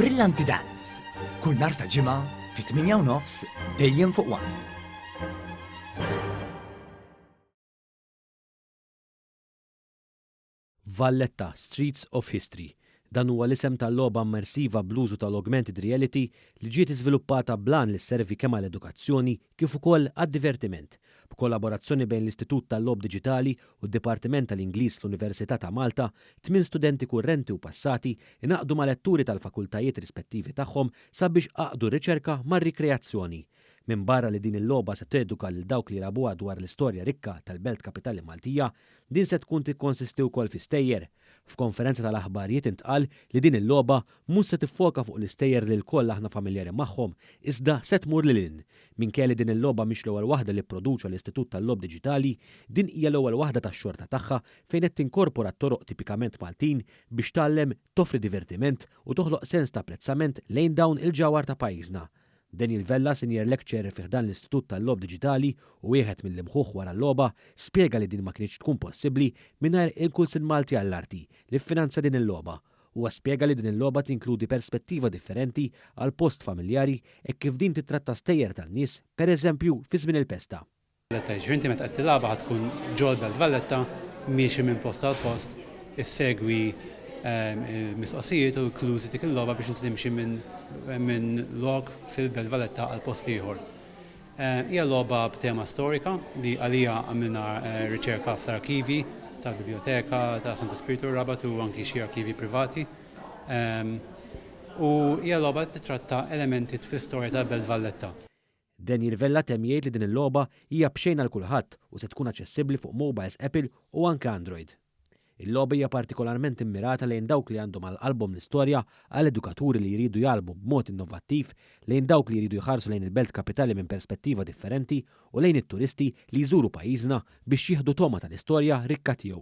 Brillanti Dance, kull nhar ta' Ġimgħa fit-8 u nofs dejjem fuq One. Valletta, Streets of History. Dan huwa l-isem tal-logħba immersiva bl-użu tal-augmented reality li ġiet iżviluppata bl-għan li sservi kemm għall-edukazzjoni kif ukoll għad-divertiment. B'kollaborazzjoni bejn l-Istitut tal-Logħob Diġitali u d-Dipartiment tal-Ingliż fl-Università ta' Malta, tmien studenti kurrenti u passati ingħaqdu ma' letturi tal-fakultajiet rispettivi tagħhom sabiex għaqqdu r-riċerka mar-rikreazzjoni. Minbarra li din il-logħba se teduka lil dawk li jilagħbuha dwar l-istorja rikka tal-belt kapitali Maltija, din se tkun tikkonsisti wkoll fi stejjer. F'konferenza tal-aħbarijiet intqal li din il-logħba mhux se tiffoka fuq l-istejjer li lkoll aħna familjari magħhom, iżda se tmur lil hinn. Minkejja li din il-logħba mhix l-ewwel waħda li pproduċa l-Istitut tal-Logħob Diġitali, din hija l-ewwel waħda tax-xorta tagħha fejn qed tinkorpora t-toroq tipikament Maltin biex tgħallem, toffri divertiment u toħloq sens ta' apprezzament lejn dawn il-ġawhar ta' pajjiżna. Daniel Vella, Senior Lecturer fi ħdan l-Istitut tal-Logħob Diġitali u wieħed mill-imħuħ wara l-logħba, spjega li din ma kinitx tkun possibbli mingħajr il-Kunsill Malti għall-Arti li ffinanzja din il-logħba. Huwa spjega li din il-logħba tinkludi perspettiva differenti għal post familjari hekk kif din tittratta stejjer tan-nies, per eżempju, fi żmien il-pesta. Valletta, jiġifieri inti meta qed tilgħabha ħa tkun ġol-Belt Valletta miexi minn post għal post issegwi il-mistoqsijiet u l-clues dik il-logħba biex inti timxi minn lok fil-Belt Valletta għal post ieħor. Hija logħba b'tema storika li għaliha għamilna riċerka fl-arkivi tal-Bibljoteka ta' Santu Spiritu r-Rabat u anki xi arkivi privati. U hija logħba li titratta elementi fl-istorja tal-Belt Valletta. Daniel Vella temm jgħid li din il-logħba hija b'xejn għal kulħadd u se tkun aċċessibbli fuq mobiles Apple u anke Android. Il-logħba hija partikolarment immirata lejn dawk li għandhom għal qalbhom l-istorja, għal edukaturi li jridu jgħallmu b'mod innovattiv, lejn dawk li jridu jħarsu lejn il-belt kapitali minn perspettiva differenti u lejn it-turisti li jżuru pajjiżna biex jieħdu togħma tal-istorja rikka tiegħu.